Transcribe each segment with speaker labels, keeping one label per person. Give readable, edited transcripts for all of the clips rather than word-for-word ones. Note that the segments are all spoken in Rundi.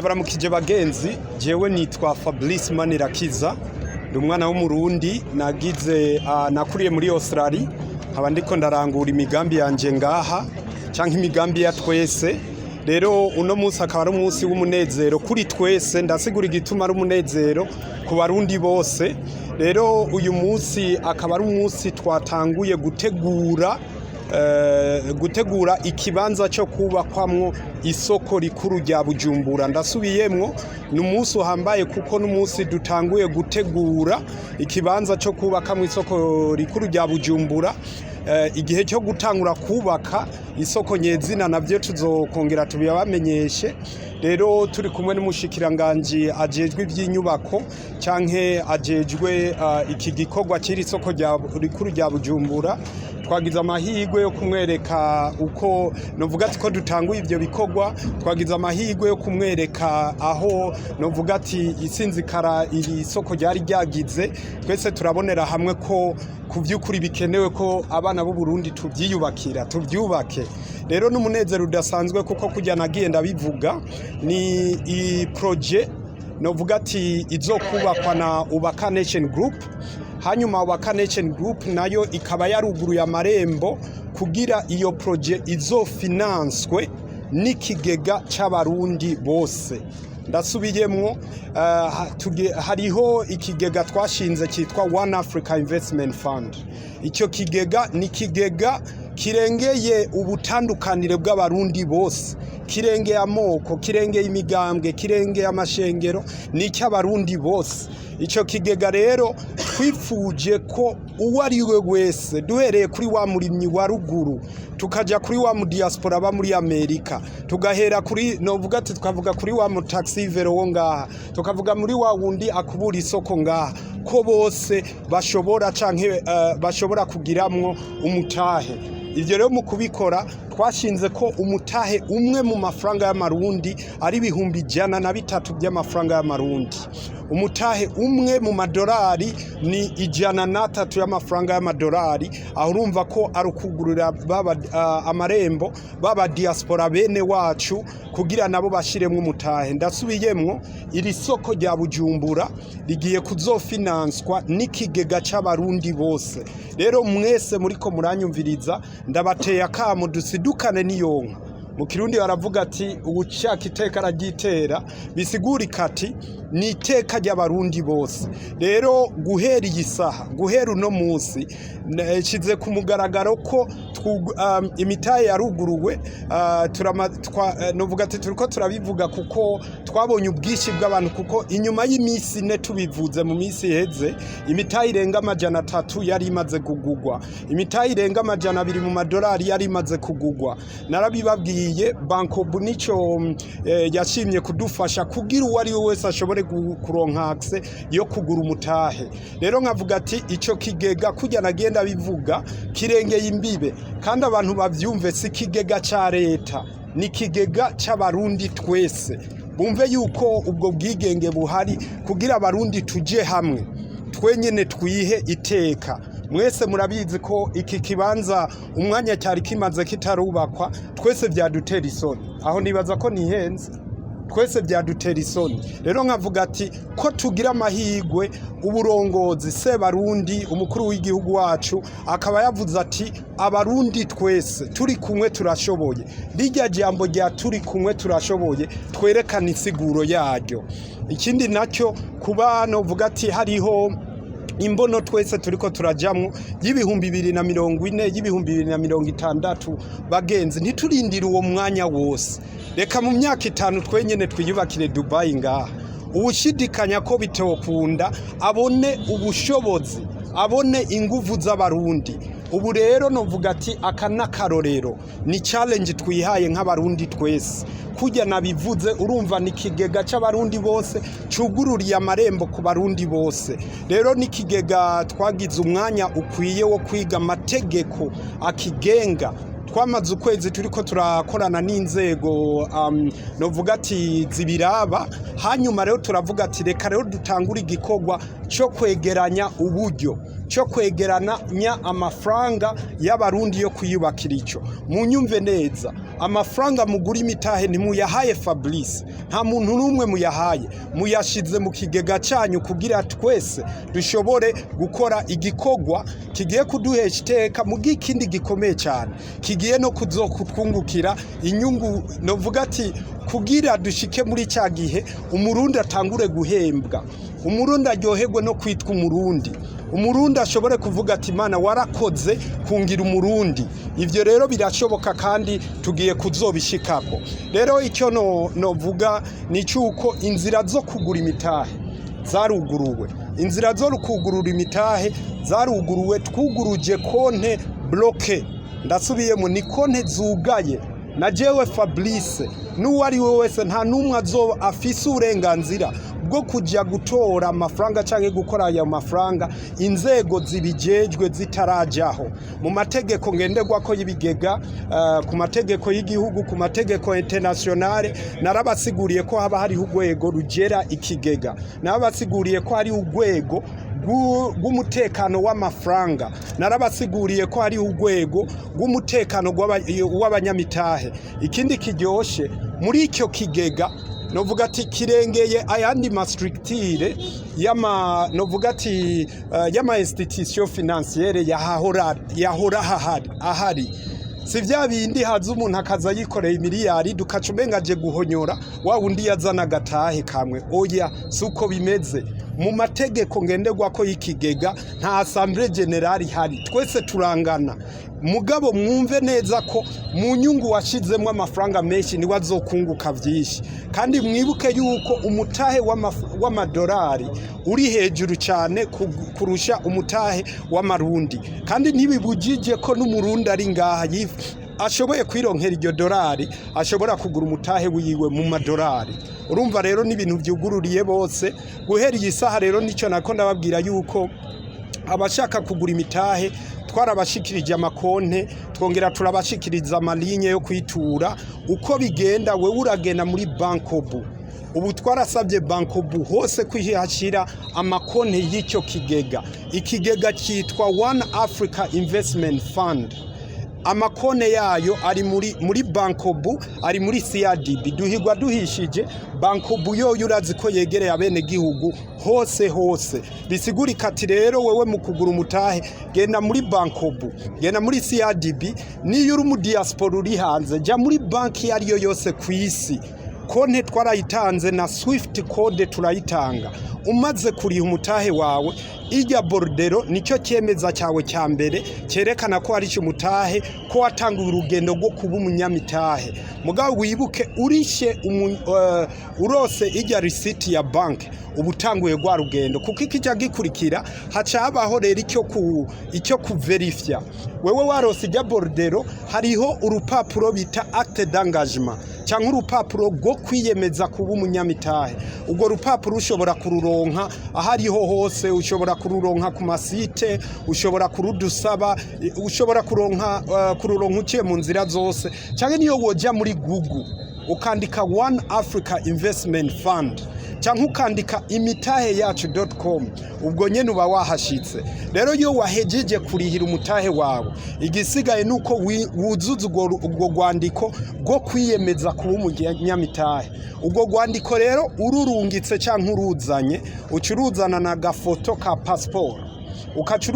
Speaker 1: Ndabaramukije bagenzi, jewe nitwa Fabrice Manirakiza, ndi umwana w'Umurundi nagize nakuriye muri Australia, nkaba ndiko ndarangura imigambi yanje ngaha canke imigambi ya twese. Rero uno munsi akaba ari umunsi w'umunezero kuri twese. Ndasigura igituma ari umunezero ku Barundi bose. Rero uyu munsi akaba ari umunsi twatanguye gutegura ikibanza cyo kubakwamwo isoko rikuru rya Bujumbura. Ndasubiyemwo, ni umunsi uhambaye kuko n'umunsi dutanguye gutegura ikibanza cyo kubakamwo isoko rikuru rya Bujumbura. Igihe cyo gutangura kubaka isoko nyezina navyo tuzokongera tubibamenyeshe. Rero turi kumwe n'umushikiranganji ajejwe ivy'inyubako canke ajejwe iki gikorwa c'iri soko rikuru rya Bujumbura. Twagize amahirwe yo kumwereka uko novuga ati ko dutanguye ivyo bikorwa. Twagize amahirwe yo kumwereka aho novuga ati isinzikara iri soko ryari ryagize. Twese turabonera hamwe ko ku vy'ukuri bikenewe ko abana b'u Burundi tuvyiyubakira, tuvyubake. Rero n'umunezero udasanzwe kuko kujya nagiye ndabivuga, ni i projet novuga ati izokubakwa na Ubaka Nation Group. Hanyuma Ubaka Nation Group nayo ikaba yaruguruye amarembo kugira iyo projet izofinanswe n'ikigega c'Abarundi bose. Ndasubiyemwo, hariho ikigega twashinze cyitwa One Africa Investment Fund. Icyo kigega ni ikigega kirengeye ubutandukanire bw'Abarundi bose, kirengeye amoko, kirengeye imigambwe, kirengeye amashengero, ni icy'Abarundi bose. Icyo kigega rero twifuje ko uwo ari we wese, duhereye kuri wa murimyi wa ruguru, tukaja kuri wa mu diaspora aba muri Amerika, tugahera kuri novuga ati tukavuga kuri wa mu taxi vélo wo ngaha, tukavuga muri wa wundi akubura isoko ngaha, ko bose bashobora canke bashobora kugiramwo umutahe. Ivyo rero mu kubikora twashinze ko umutahe umwe mu mafaranga y'Amarundi ari 103,000 by'amafaranga y'Amarundi. Umutahe umwe mu madolari ni 103 y'amafaranga y'amadolari. Aho urumva ko ari ukugurira baba amarembo baba diaspora bene wacu kugira nabo bashiremwo umutahe. Ndasubiyemwo, iri soko rya Bujumbura rigiye kuzofinanswa n'ikigega c'Abarundi bose. Rero mwese muriko muranyumviriza, ndabateye akamo dusidukane n'iyonka. Mu Kirundi baravuga ati uwushaka iteka araryitera. Bisigurika ati ni iteka ry'Abarundi bose. Rero guhera iyi saha, guhera uno munsi, nshize ku mugaragaro ko imitahe yaruguruwe. Novuga ati turiko turabivuga kuko twabonye ubwinshi bw'abantu, kuko inyuma y'iminsi 4 tubivuze mu minsi iheze, imitahe irenga 300 yari imaze kugugwa, imitahe irenga 200 mu madolari yari imaze kugugwa. Narabibabwiye, Bancobu nico yashimye kudufasha kugira uwo ari we wese ashobore kuronka accès yo kugura umutahe. Rero nkavuga ati ico kigega, kurya nagenda bivuga, kirengeye imbibe kandi abantu bavyumve, si ikigega ca leta, ni ikigega c'Abarundi twese. Bumve yuko ubwo bwigenge buhari kugira Abarundi tuje hamwe twenyene twihe iteka. Mwese murabizi ko iki kibanza umwanya cyari kimaze kitarubakwa, twese vyadutera isoni. Aho nibaza ko nihenze, twese byadutera isoni. Rero nkavuga ati ko tugira amahirwe, uburongozi Sebarundi, umukuru w'igihugu wacu, akaba yavuze ati Abarundi twese turi kumwe turashoboye. Rirya jambo rya "turi kumwe turashoboye" twerekana insiguro yaryo. Ikindi nacyo, kuba novuga ati hariho imbono twese turiko turajamwo y'2040, y'2060. Bagenzi, ntiturindire uwo mwanya wose. Reka mu myaka 5 twenyene twiyubakire Dubai ngaha. Uwushidikanya ko bitokunda abone ubushobozi, abone inguvu z'Abarundi. Ubu rero novuga ati aka n'akarorero, ni challenge twihaye nk'Abarundi twese. Kurya nabivuze, urumva ni ikigega c'Abarundi bose cugururiye amarembo ku Barundi bose. Rero ni ikigega twagize umwanya ukwiye wo kwiga amategeko akigenga. Twamaze ukwezi turiko turakorana n'inzego novuga ati zibiraba. Hanyuma rero turavuga ati reka rero dutangure igikorwa cyo kwegeranya uburyo, cyo kwegeranya amafaranga y'Abarundi yo kwiyubakira ico. Munyumve neza, Amafaranga mugura imitahe ntimuyahaye Fabrice, nta muntu n'umwe muyahaye, muyashize mu kigega cyanyu kugira twese dushobore gukora igikorwa kigiye kuduhesha iteka, mu ikindi gikomeye cyane kigiye no kuzokutwungukira inyungu. Novuga ati kugira dushike muri cya gihe Umurundi atangure guhembwa, Umurundi aryoherwe no kwitwa Umurundi, Umurundi ashobore kuvuga ati: "Imana warakoze kungira Umurundi." Ibyo rero birashoboka kandi tugiye kuzobishikako. Rero icyo no novuga ni cyuko inzira zo kugura imitahe zaruguruwe, inzira zo kugurura imitahe zaruguruwe. Twuguruje compte bloquée, ndasubiyemo, ni konte zugaye. Na jewe Fabrice n'uwo ari we wese, nta n'umwe azoba afise uburenganzira bwo kujya gutora amafaranga cyangwa gukora ayo mafaranga inzego zibijejwe zitarajyaho. Mu mategeko ngenderwako y'ibigega, ku mategeko y'igihugu, ku mategeko internationale, narabasiguriye ko haba hariho urwego rugera ikigega, narabasiguriye ko hari urwego rw'umutekano w'amafaranga, narabasiguriye ko hari urwego rw'umutekano w'abanyamitahe. Ikindi kiryoshe muri icyo kigega, novuga ati kirengeye ayandi ma structure y'ama, novuga ati y'ama institution financière yahora ahari. Si vya bindi haza umuntu akaza yikoreye miliyari, dukaca umenga aje guhonyora wa wundi yazana agatahe kamwe. Oya, si uko bimeze. Mu mategeko ngenderwako y'ikigega nta assemblée générale ihari, twese turangana. Mugabo mwumve neza ko mu nyungu washizemo amafaranga menshi niwe azokunguka vyinshi. Kandi mwibuke yuko umutahe w'amadolari uri hejuru cyane kurusha umutahe w'amarundi, kandi ntibibujije ko n'Umurundi ari ngaha ashoboye kwironkera iryo dolari, ashobora kugura umutahe wiwe mu madolari. Urumva rero n'ibintu byugururiye bose guhera iyi saha. Rero nicyo nako ndababwira yuko abashaka kugura imitahe twarabashikirije amakonte, twongera turabashikiriza ama ligne yo kwitura. Uko bigenda, wewe uragenda muri Bancobu. Ubu twarasabye Bancobu hose kwihashyira amakonte y'icyo kigega. Ikigega cyitwa One Africa Investment Fund. Amakone yayo ari muri Bancobu, ari muri CRDB. Duhigwa duhishije. Bancobu yoyo urazi ko yegereye abene gihugu hose hose. Bisigurika ati rero wewe mu kugura umutahe genda muri Bancobu, genda muri CRDB. Niyo uri mu diaspora uri hanze, jya muri banki iyo ariyo yose ku isi. Konte twarayitanze na Swift code turayitanga. Umaze kuriha umutahe wawe, ijya bordereau nicyo cyemeza cyawe cya mbere cyerekana ko hari umutahe, ko watanguye urugendo rwo kuba umunyamitahe. Mugabo wibuke, urishe urose ijya risiti ya banki, uba utanguye rwa rugendo, kuko ikijya gikurikira haca habaho rero icyo kuverifya. Wewe warose ijya bordereau, hariho urupapuro bita acte d'engagement cyangwa urupapuro rwo kwiyemeza kuba umunyamitahe. Urwo rupapuro ushobora kururonka aho ariho hose, ushobora kururonka ku ma site, ushobora kurudusaba, ushobora kururonka uciye mu nzira zose, cyangwa niyo wojya muri Google ukandika One Africa Investment Fund cyangwa ukandika imitahe yacu.com, ubwo nyene uba wahashitse. Rero iyo wahejeje kurihira umutahe wawe, igisigaye nuko wuzuza urwo rwandiko rwo kwiyemeza kuba umunyamitahe. Ubwo rwandiko rero ururungitse cyangwa uruzanye, uca uruzana na gafoto ka passport, ukaca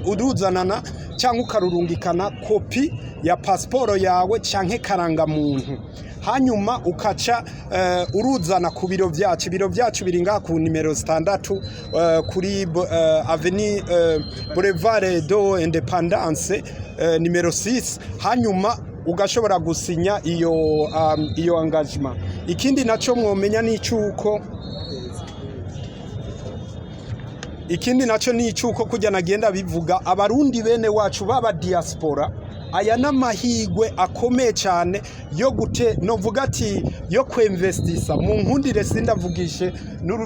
Speaker 1: uruzanana cyangwa ukarurungikana kopi ya pasiporo yawe cyangwa karangamuntu, hanyuma ukaca uruzana ku biro byacu. Ibiro byacu biri ngaha ku nimero 6, kuri avenue Boulevard de Independance, nimero 6, hanyuma ugashobora gusinya iyo engagement. Ikindi naco mwomenya ni icuko, ikindi naco ni icuko kujya nagenda bivuga, Abarundi bene wacu baba diaspora, aya n'amahigwe akomeye cyane yo gute, novuga ati yo kwemvestisa. Mu nkundire sindavugishe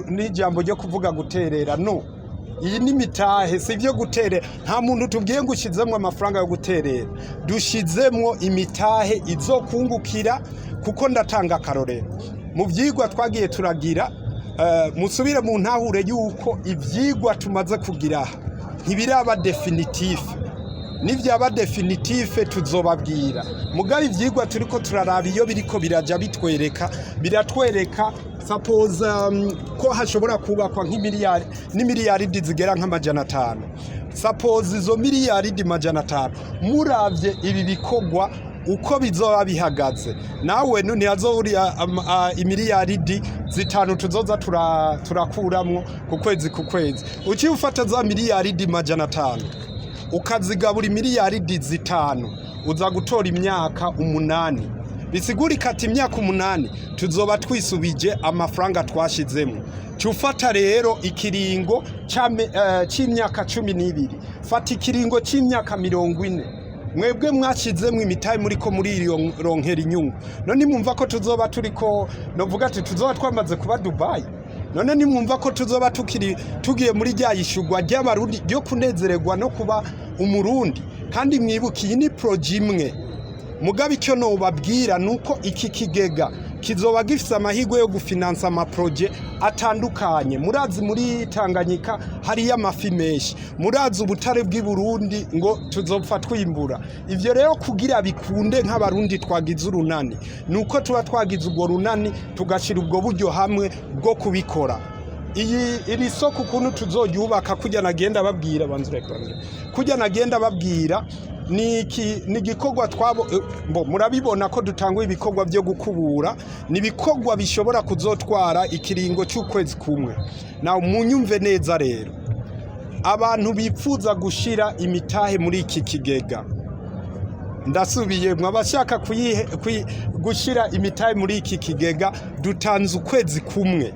Speaker 1: n'ijambo ryo kuvuga guterera. No iyi ni mitahe, si ibyo guterera. Nta muntu tubwiye ngo ushyizemo amafaranga yo guterera, dushizemwo imitahe izokungukira. Kuko ndatanga akarorero mu byigwa twagiye turagira, musubire mu ntahure yuko ibyigwa tumaze kugira aha ntibiraba définitif. Nivyaba définitif tuzobabwira. Mugabo ivyigwa turiko turaraba, iyo biriko biraja bitwereka, biratwereka suppose ko hashobora kubakwa nk'imiliyari n'imiliyaridi zigera nk'500. Suppose izo miliyaridi 500, muravye ibi bikorwa uko bizoba bihagaze, nawe ntihazobura imiliyaridi 5 tuzoza turakuramwo ku kwezi ku kwezi. Uciye ufata za miliyaridi 500 ukazigabura imiliyaridi 5, uza gutora imyaka 8. Bisigurika ati imyaka 8 tuzoba twisubije amafaranga twashizemo. Cufata rero ikiringo c'imyaka 12, fata ikiringo c'imyaka 40. Mwebwe mwashizemwo imitahe, muriko murironkera inyungu. None nimwumva ko tuzoba turiko, novuga ati tuzoba twamaze kuba Dubai? None nimwumva ko tuzoba tukiri tugiye muri rya yishurwa ry'Abarundi ryo kunezererwa no kuba Umurundi? Kandi mwibuke, iyi ni projet imwe. Mugabe icyo nobabwira nuko iki kigega kizoba gifise amahirwe yo gufinansa ama projets atandukanye. Murazi muri Tanganyika hariyo amafi menshi, murazi ubutare bw'i Burundi ngo tuzopfa twimbura. Ivyo rero kugira bikunde, nk'Abarundi twagize urunani, nuko tuba twagize urwo runani, tugashira ubwo buryo hamwe bwo kubikora. Iyi iri soko ukuntu tuzoryubaka, kujya nagenda babwira, banzure kujya nagenda babwira, ni iki? Ni igikorwa twabo bo murabibona ko dutanguye ibikorwa byo gukubura. Ni ibikorwa bishobora kuzotwara ikiringo cy'ukwezi kumwe. Nawe munyumve neza rero, abantu bipfuza gushira imitahe muri iki kigega, ndasubiye, abashaka gushira imitahe muri iki kigega, dutanze ukwezi kumwe,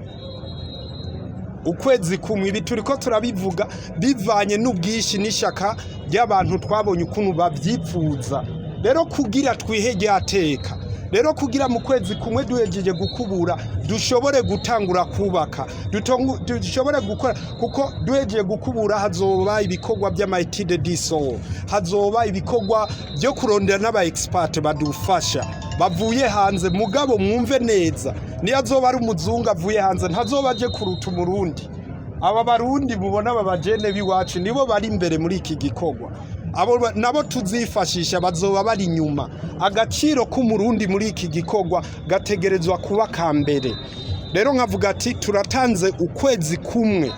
Speaker 1: ukwezi kumwe. Ibi turiko turabivuga bivanye n'ubwinshi n'ishaka ry'abantu twabonye ukuntu bavyipfuza. Rero kugira twihe ryateka rero, kugira mu kwezi kumwe duhejeje gukubura dushobore gutangura kubaka, dushobore gukora, kuko duhejeje gukubura hazoba ibikorwa by'ama études de sol, hazoba ibikorwa byo kurondera n'aba expert badufasha bavuye hanze. Mugabo mwumve neza, niyo azoba ari umuzungu avuye hanze, ntazoba aje kuruta Umurundi. Aba Barundi mubona, aba bajene b'iwacu, nibo bari imbere muri iki gikorwa. Abo nabo tuzifashisha bazoba bari inyuma. Agaciro k'Umurundi muri iki gikorwa gategerezwa kuba ka mbere. Rero nkavuga ati turatanze ukwezi kumwe,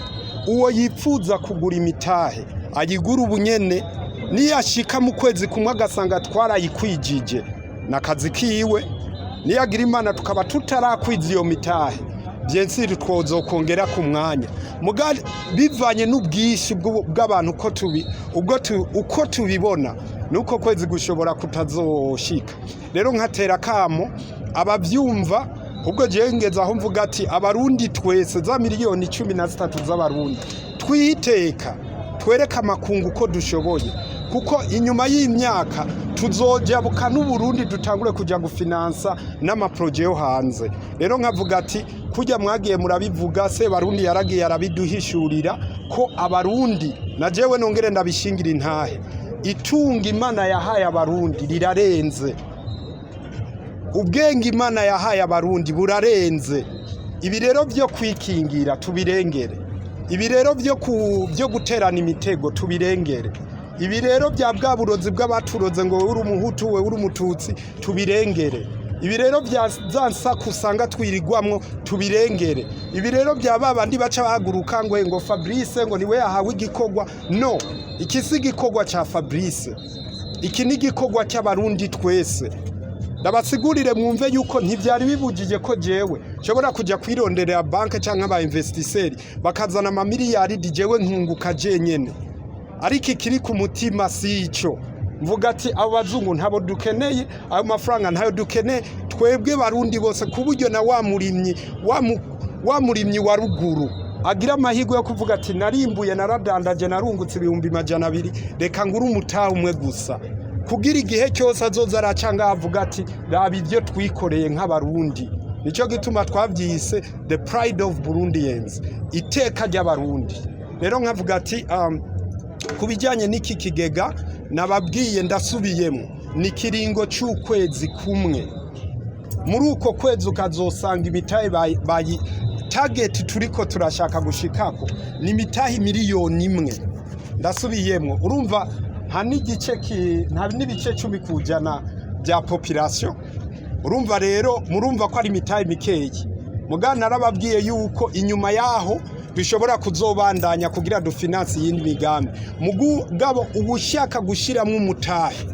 Speaker 1: uwo yipfuza kugura imitahe ayigura ubunyene. Niyashika mu kwezi kumwe agasanga twarayikwijije, nakazi kiwe. Niyagira Imana tukaba tutarakwiza iyo mitahe, bien sûr twozokongera ku mwanya. Muga bivanye n'ubwinshi bw'abantu uko tubi ubwo uko tubibona, nuko kwezi gushobora kutazoshika. Rero nkatera kamo abavyumva, ubwo jewe ngeze aho mvuga ati Abarundi twese, za miliyoni 13 z'Abarundi, twiteka twereke amakungu ko dushoboye, kuko inyuma y'imyaka tuzojabuka n'Uburundi, dutangure kuja gufinansa n'ama projets yo hanze. Rero nkavuga ati kujya mwagiye murabivuga, se Barundi yaragiye arabiduhishurira ko Abarundi, na jewe nongere ndabishingira intahe, itunga Imana yahaye Abarundi rirarenze, ubwenge Imana yahaye Abarundi burarenze. Ibi rero byo kwikingira tubirengere, ibi rero byo guterana imitego tubirengere, ibi rero bya bwa burozi bw'abaturoze ngo wowe uri Umuhutu, wewe uri Umututsi, tubirengere. Ibi rero bya za nsaku usanga twirigwamwo tubirengere. Ibi rero bya babandi baca bahaguruka ngo Fabrice ngo niwe yahawe igikorwa. No, iki si igikorwa ca Fabrice, iki ni igikorwa cy'Abarundi twese. Ndabasigurire mwumve yuko ntibyari bibujije ko jewe nshobora kujya kwironderera banke cyangwa aba investisseurs bakazana amamiliyaridi, jewe nkunguka jenyene. Ariko ikiri ku mutima si ico. Mvuga ati abo bazungu ntabo dukeneye, ayo mafaranga ntayo dukeneye twebwe Barundi bose, ku buryo na wa murimyi wa murimyi wa ruguru agira amahirwe yo kuvuga ati narimbuye, naradandaje, narungutse 200,000, reka ngure umutahe umwe gusa, kugira igihe cyose azoza araca ngaho avuga ati raba ibyo twikoreye nk'Abarundi. Nicyo gituma twabyise the pride of Burundians, iteka ry'Abarundi. Rero nkavuga ati ku bijyanye n'iki kigega nababwiye, ndasubiyemo, ni ikiringo cy'ukwezi kumwe. Muri uko kwezi ukazosanga imitahe bayi target turiko turashaka gushikako ni imitahe 1 miliyoni. Ndasubiyemo, urumva Nta n'igice nta n'ibice 10% bya population. Urumva rero, murumva ko ari imitahe mikeyi. Mugana narababwiye yuko inyuma yaho bishobora kuzobandanya kugira dufinance iyindi migambi. Mugabo ubushaka gushiramwo umutahe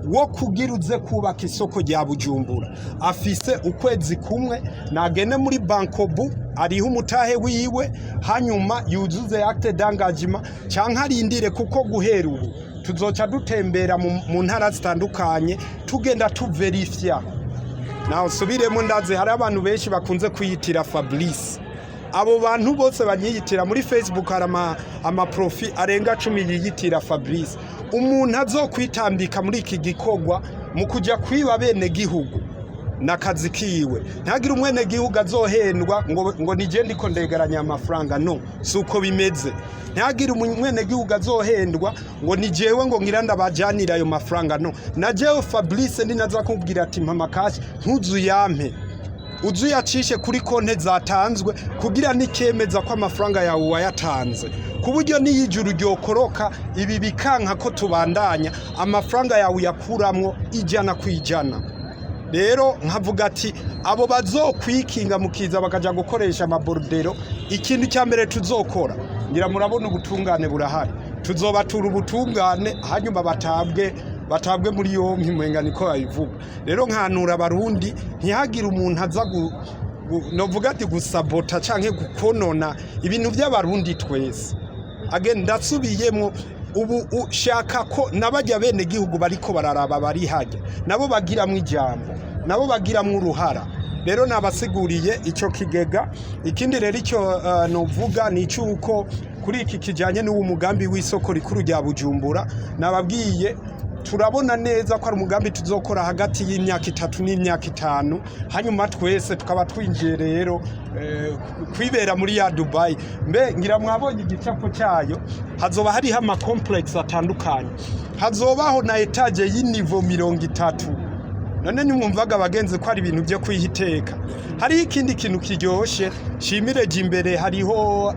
Speaker 1: wo kugira uze kubaka isoko rya Bujumbura afise ukwezi kumwe. Nagende muri Bancobu ariho umutahe wiwe, hanyuma yuzuze acte d'engagement, canke arindire, kuko guhera ubu tuzoca dutembera mu ntara zitandukanye, tugenda tuverifya. Nawe usubiremo, ndaze hari abantu benshi bakunze kwiyitira Fabrice. Abo bantu bose banyiyitira muri Facebook, hari ama profils arenga 10 yiyitira Fabrice. Umuntu azokwitambika muri iki gikorwa mu kujya kwiba bene gihugu nakazi kiwe. Ntihagire umwene gihugu azohendwa ngo nije ndiko ndegeranya amafaranga. No si uko bimeze. Ntihagire umwene gihugu azohendwa ngo ni jewe ngo ngira ndabajanira ayo mafaranga. No na jewe Fabrice ninaza kubwira ati mpa cash, ntuzuyampe, uzuyacishe kuri konte zatanzwe, kugira nikemeza ko amafaranga yawe wayatanze, ku buryo n'iyo ijuru ryokoroka ibi bikanka ko tubandanya, amafaranga yawe uyakuramwo 100%. Rero nkavuga ati abo bazokwikinga mukiza bakaja gukoresha ama bordereaux, ikintu cya mbere tuzokora, ngira murabona ubutungane burahari, tuzobatura ubutungane, hanyuma batabwe muri yompi. Mwenga niko babivuga. Rero nkanura Abarundi, ntihagire umuntu aza novuga ati gusabota canke gukonona ibintu by'Abarundi twese. Again, ndasubiyemo, ubu ushaka ko nabajya bene gihugu bariko bararaba bari hajya, nabo bagiramwo ijambo, nabo bagiramwo uruhara. Rero nabasiguriye icyo kigega. Ikindi rero icyo novuga ni icyuko kuri iki kijyanye n'uwo mugambi w'isoko rikuru rya Bujumbura, nababwiye turabona neza ko ari umugambi tuzokora hagati y'imyaka 3 n'imyaka 5, hanyuma twese tukaba twinjiye rero kwibera muri ya Dubai. Mbe ngira mwabonye igicapo cyayo. Hazoba hariho ama complexe atandukanye, hazobaho na étage y'i niveau 30. None nimwumvaga abagenzi ko ari ibintu byo kwihiteka. Hariho ikindi kintu kiryoshe shimire imbere, hariho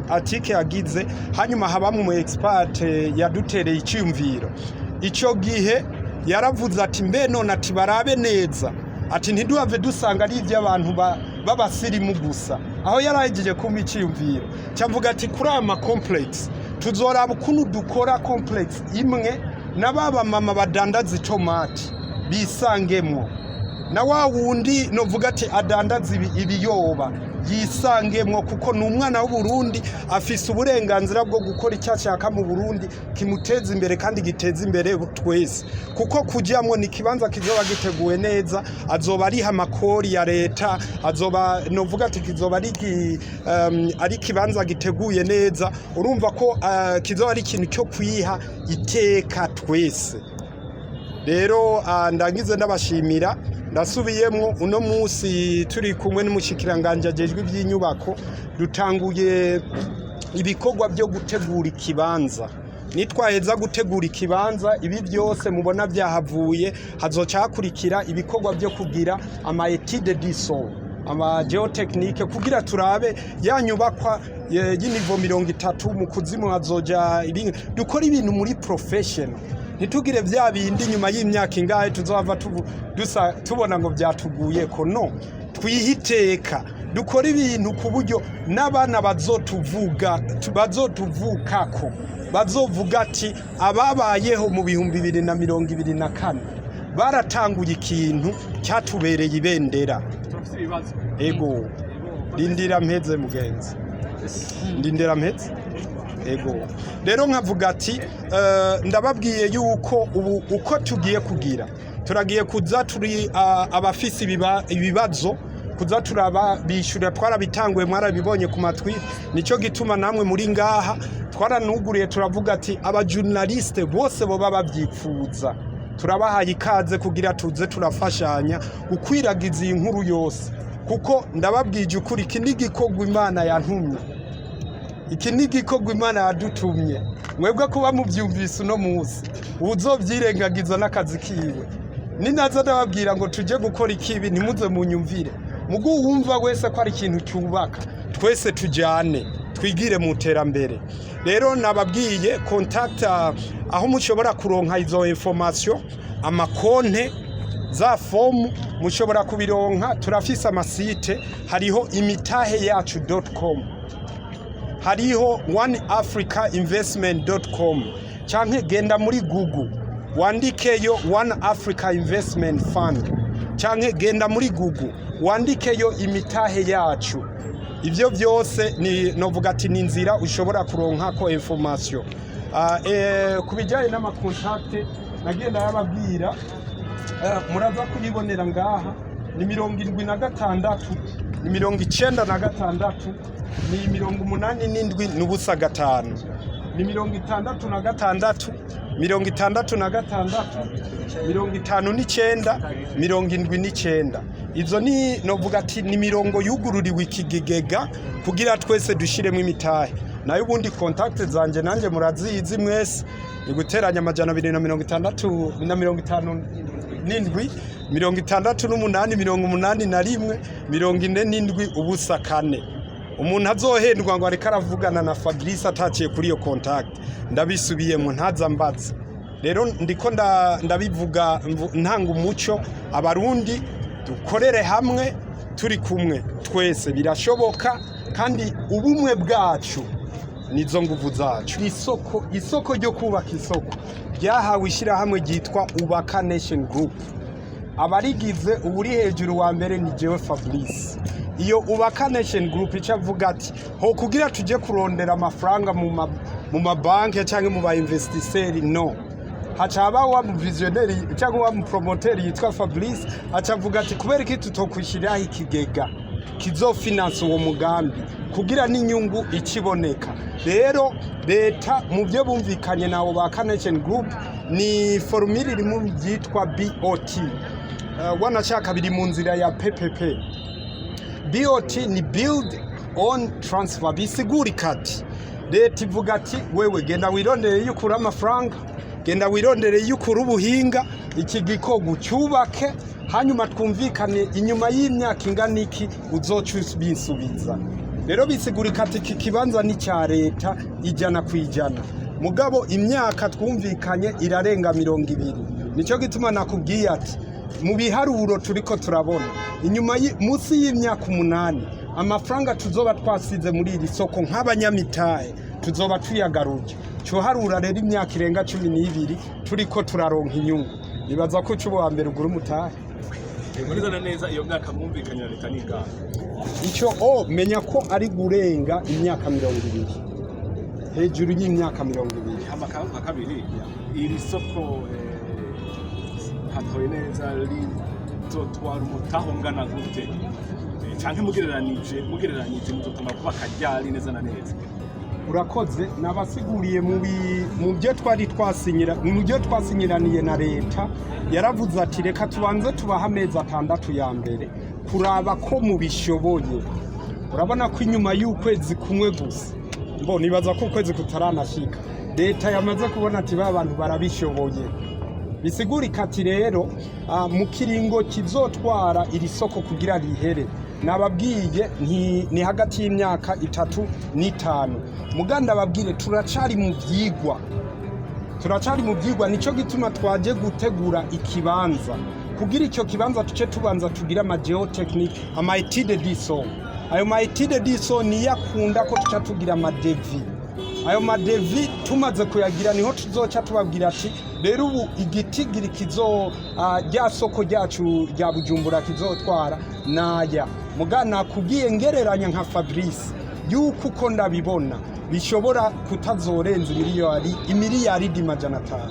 Speaker 1: article yagize, hanyuma habamwe mu expert yadutereye icyumviro. Icyo gihe yaravuze ati mbe none, ati barabe neza, ati ntiduhave dusanga ari iby'abantu b'abasirimu gusa. Aho yarahejeje kumpa icyiyumviro, cyavuga ati kuri aya ma complexe tuzoraba ukuntu dukora complexe imwe na ba mama badandaza itomati bisangemwo, na wa wundi novuga ati adandaza ibiyoba yisangemwo, kuko ni umwana w'Uburundi, afise uburenganzira bwo gukora icyo ashaka mu Burundi kimuteza imbere kandi giteza imbere twese. Kuko kujyamwo ni ikibanza kizoba giteguwe neza, azoba ariha amakori ya leta, azoba novuga ati kizoba ari ikibanza giteguye neza. Urumva ko kizoba ari ikintu cyo kwiha iteka twese. Rero ndangize ndabashimira. Ndasubiyemwo, uno munsi turi kumwe n'umushikiranganje ajejwe iby'inyubako, dutanguye ibikorwa byo gutegura ikibanza. Nitwaheza gutegura ikibanza, ibi byose mubona byahavuye, hazoca hakurikira ibikorwa byo kugira ama étude du sol, ama géotechnique, kugira turabe ya nyubakwa y'i niveau 30 mu kuzimu hazoja dukora ibintu muri professional, ntitugire bya bindi nyuma y'imyaka ingahe tuzohava tubona ngo byatuguye ko. No twihiteka, dukora ibintu ku buryo n'abana bazotuvuga, bazotuvukako bazovuga ati ababayeho mu 2024 baratanguye ikintu cyatubereye ibendera.
Speaker 2: Turafise ibibazo.
Speaker 1: Ego, rindira mpeze mugenzi, ndindira mpeze. Ego, rero nkavuga ati ndababwiye yuko ubu uko tugiye kugira, turagiye kuza turi abafise ibibazo kuza turaba bishyura. Twarabitanguye, mwarabibonye ku matwi. Nicyo gituma namwe muri ngaha twaranuguriye, turavuga ati aba journaliste bose boba babyipfuza turabahaye ikaze, kugira tuze turafashanya gukwiragiza iyi nkuru yose. Kuko ndababwije ukuri, iki ni igikorwa Imana yantumye, iki ni igikorwa Imana yadutumye. Mwebwe kuba mubyumvise uno munsi, uzobyirengagiza n'akazi kiwe. Ninaza ndababwira ngo tujye gukora ikibi, ntimuze munyumvire. Mugu wumva wese ko ari ikintu cyubaka twese, tujyane. Twigire mu terambere. Rero nababwiye contact, aho mushobora kuronka izo information, amakonte, za fomu mushobora kubironka. Turafise ama site, hariho imitahe yacu.com, hariho oneafricainvestment.com, canke genda muri Google wandikeyo One Africa Investment Fund, canke genda muri Google wandikeyo imitahe yacu. Ivyo byose ni novuga ati ni inzira ushobora kuronkako information. Ku bijyanye n'ama contact nagenda yababwira, muraza kubibonera ngaha: ni 76, ni 96, ni 87 n'ubusa 5, ni 66, 66, 59, 79. Izo ni novuga ati ni mirongo yugururiwe ikigegega kugira twese dushiremo imitahe. Nayo ubundi contact zanje nanjye murazizi mwese, ni guteranya 267, 68, 81, 47, 0 4. Umuntu azohendwa ngo ariko aravugana na Fabrice ataciye kuri iyo contact, ndabisubiyemo, ntaza mbaza. Rero ndiko ndabivuga ntanga umuco. Abarundi dukorere hamwe, turi kumwe twese birashoboka, kandi ubumwe bwacu nizo nguvu zacu. Isoko ryo kubaka isoko ryahawe ishyirahamwe ryitwa Ubaka Nation Group. Abarigize, uwuri hejuru wa mbere ni jewe Fabrice. Iyo Ubaka Nation Group icyo avuga ati ho kugira tujye kurondera amafaranga mu mabanki cyangwa mu ba investisseurs, no haca haba wa mu visionnaire cyangwa wa mu promoteur yitwa Fabrice, aca avuga ati kubera iki tutokwishyiriraho ikigega kizofinansa uwo mugambi kugira n'inyungu ikiboneka? Rero leta mu byo bumvikanye na Ubaka Nation Group ni formule iri mu byitwa BOT. Wanashaka biri mu nzira ya PPP. BOT ni build own transfer. Bisigurika ati leta ivuga ati wewe genda wirondere iyo ukura amafaranga, genda wirondere iyo ukura ubuhinga, iki gikorwa ucyubake, hanyuma twumvikane inyuma y'imyaka ingana iki uzoca ubisubiza. Rero bisigurika ati iki kibanza ni cya leta 100%, mugabo imyaka twumvikanye irarenga 20. Nicyo gituma nakubwiye ati mu biharuro turiko turabona inyuma munsi y'imyaka 8, amafaranga tuzoba twasize muri iri soko nk'abanyamitahe tuzoba tuyagaruje. Coharura rero imyaka irenga 12 turiko turaronka inyungu. Nibaza ko uca uwa mbere ugura umutahe.
Speaker 2: Neza na neza, iyo myaka mwumvikanye na leta ni ingahe?
Speaker 1: Icyo o menya ko ari gurenga imyaka 20, hejuru y'imyaka 20.
Speaker 2: Hama nka kabiri, iri soko hatoye neza rizotwara umutahe ungana gute? Canke mugereranije muzotanga kubaka ryari neza na neza?
Speaker 1: Urakoze. Nabasiguriye mu byo twari twasinyira, mu byo twasinyiraniye na leta, yaravuze ati reka tubanze tubahe amezi 6 ya mbere kuraba ko mubishoboye. Urabona ko inyuma y'ukwezi kumwe gusa, mbo nibaza ko ukwezi kutaranashika, leta yamaze kubona ati ba bantu barabishoboye. Bisigurika ati rero mu kiringo kizotwara iri soko kugira rihere, nababwiye ni hagati y'imyaka 3 n'5. Muganda babwire turacari mu vyigwa, turacari mu vyigwa. Nico gituma twaje gutegura ikibanza, kugira icyo kibanza tuce tubanza tugira ama géotechnique, ama étude du sol. Ayo ma étude du sol niyo akunda ko tuca tugira ama devis. Ayo ma devis tumaze kuyagira, niho tuzoca tubabwira ati rero ubu igitigiri kizo rya soko ryacu rya Bujumbura kizotwara naya. Muga nakubwiye ngereranya nka Fabrice yuko uko ndabibona bishobora kutazorenza imiliyaridi 500.